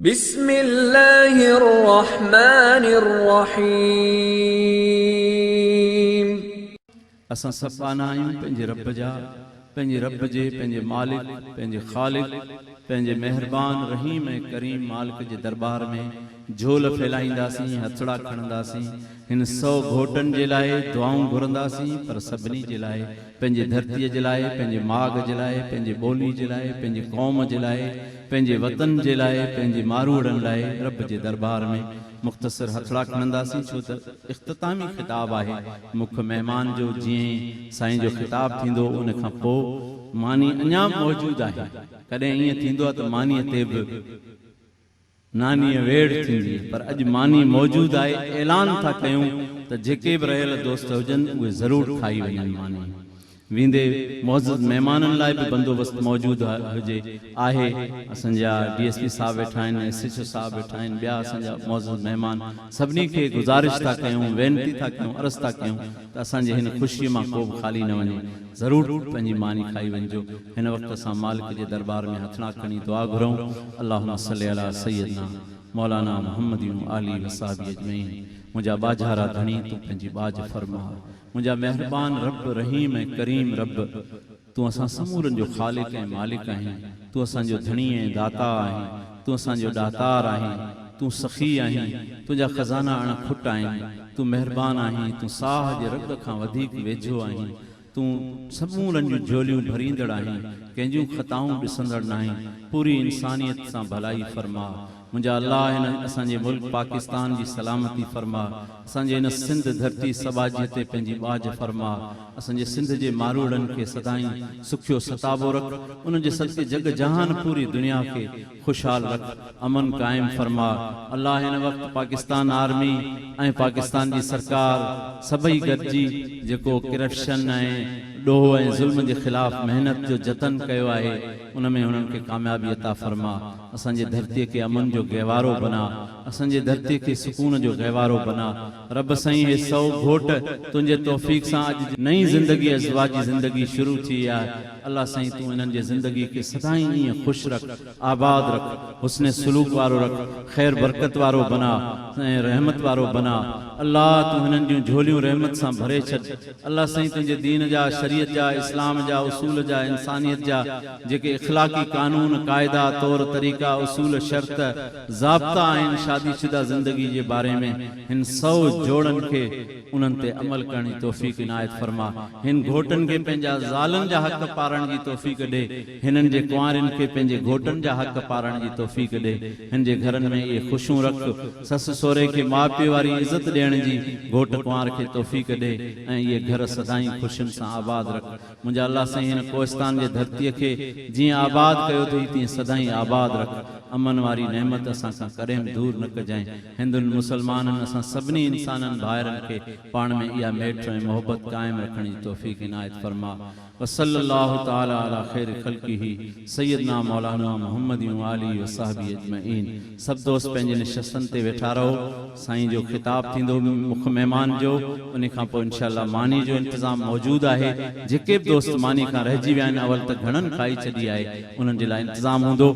بسم الله الرحمٰن الرحيم. اسان سڀ ٻانها آهيون پنهنجي رب جا، پنهنجي رب جي، پنهنجي مالڪ، پنهنجي خالق، پنهنجي مهربان، رحيم ۽ ڪريم مالڪ جي درٻار ۾ جهول ڦهلائينداسين، هٿڙا کڻنداسين، هن سو گهوٽن جي لاء دعائون گهرنداسين پر سڀني جي لاء، پنهنجي ڌرتيء جي لاء، پنهنجي ماڳ جي لاء، پنهنجي ٻولي جي لاء، پنهنجي قوم جي لاء، پنهنجي وطن جي لاء، پنهنجي ماروئڙن لاء رب جي درٻار ۾ مختصر هٿڙا کڻنداسين ڇو ته اختتامي خطاب آهي مک مهمان جو جيئن ئي سائين جو خطاب ٿيندو ان کان پوء ماني اڃا به موجود آهي ڪڏهن ائين ٿيندو آهي ته مانيء تي به نانيء ويڙهه ٿيندي پر اڄ ماني موجود آهي اعلان ٿا ڪيون ته جيڪي به رهيل دوست هجن اهي ضرور کائي وڃن ماني ويندي معزز مهمانن لاء به بندوبست موجود هجي آهي اسان جا ڊي ايس پي صاحب ويٺا آهن ايس ايڇ او صاحب ويٺا آهن ٻيا اسان جا معزز مهمان سڀني کي گذارش ٿا ڪيون وينتي ٿا ڪيون عرض ٿا ڪيون ته اسان جي هن خوشيء مان ڪو به خالي نه وڃي ضرور پنهنجي ماني کائي وڃجو هن وقت اسان مالڪ جي درٻار ۾ هٿڙا کڻي دعا گهرون اللهم صل علي سيدنا مولانا محمد و آله وصحبه اجمعين منهنجا ٻاجهارا ڌڻي تون پنهنجي ٻاجهه فرماء منهنجا مهربان رب رحيم ۽ ڪريم رب تون اسان سمورن جو خالق ۽ مالڪ آهين تون اسان جو ڌڻي ۽ داتا آهين تون اسان جو ڏاتار آهين تون سخي آهين تنهنجا خزانا اڻ کٽ آهن تون مهربان آهين تون ساهه جي رڳ کان وڌيڪ ويجهو آهين تون سمورن جون جهوليون ڀريندڙ آهين، ڪنهن جون خطائون ڏسندڙ ناهين، پوري انسانيت سان ڀلائي فرماء. منهنجا الله هن اسان جي ملڪ پاڪستان جي سلامتي فرماء، اسان جي هن سنڌ ڌرتي سٻاجهي تي پنهنجي ٻاجهه فرماء، اسان جي سنڌ جي ماروئڙن کي سدائين سکيو ستابو رک، انهن جي صدقي جڳ جهان پوري دنيا کي خوشحال رک امن قائم فرماء الله هن وقت پاڪستان آرمي ۽ پاڪستان جي سرڪار سڀئي گڏجي جيڪو ڪرپشن ۽ ڏوهه ۽ ظلم جي خلاف محنت جو جتن ڪيو آهي ان ۾ هنن کي ڪاميابي عطا فرماء اسان جي ڌرتي کي امن جو گهوارو بنا اسان جي ڌرتي کي سڪون جو گهوارو بنا رب سائين هي سو گهوٽ تنهنجي توفيق سان اڄ نئين زندگي ازدواجي زندگي شروع ٿي آهي الله سائين تون انهن جي زندگي کي سدائين ائين خوش رک آباد رک حسن سلوڪ وارو رک خير برڪت وارو بنا ۽ رحمت وارو بنا الله تون هنن جون جهوليون رحمت سان ڀري ڇڏ الله سائين تنهنجي دين جا شريعت جا اسلام جا اصول جا انسانيت جا جيڪي اخلاقي قانون قاعدا طور طريقا اصول شرط ضابطا آهن شادي شده زندگي جي باري ۾ هن سو جوڙن کي انهن تي عمل ڪرڻ جي توفيق عنايت فرما. هن گهوٽن کي پنهنجا زالن جا حق پارڻ جي توفيق ڏي. هنن جي ڪنوارين کي پنهنجي گهوٽن جا حق پارڻ جي توفيق ڏي. هن جي گهرن ۾ اهي خوشيون رک. سس سهري کي ماء پيء واري عزت ڏيڻ جي گهوٽ ڪنوار کي توفيق ڏي ۽ اهي گهر سدائين خوشين سان آباد رک. منهنجا الله سائين هن ڪوهستان جي ڌرتيء کي جيئن آباد ڪيو اٿئي تيئن سدائين آباد رک. امن واري نعمت اسان کان ڪڏهن به دور نه ڪجانء. هندن، مسلمانن اسان سڀني انسانن ڀائرن کي پاڻ ۾ اها ميٺ ۽ محبت قائم رکڻ جي توفيق عنايت فرما. وصلي الله تعالي علي خير خلقه سيدنا مولانا محمد وآله وصحبه اجمعين سڀ دوست پنهنجي نشستن تي ويٺا رهو سائين جو خطاب ٿيندو مک مهمان جو انهي کان پوء انشاء الله ماني جو انتظام موجود آهي جيڪي به دوست ماني کان رهجي ويا آهن اول ته گهڻن کائي ڇڏي آهي انهن جي لاء انتظام هوندو.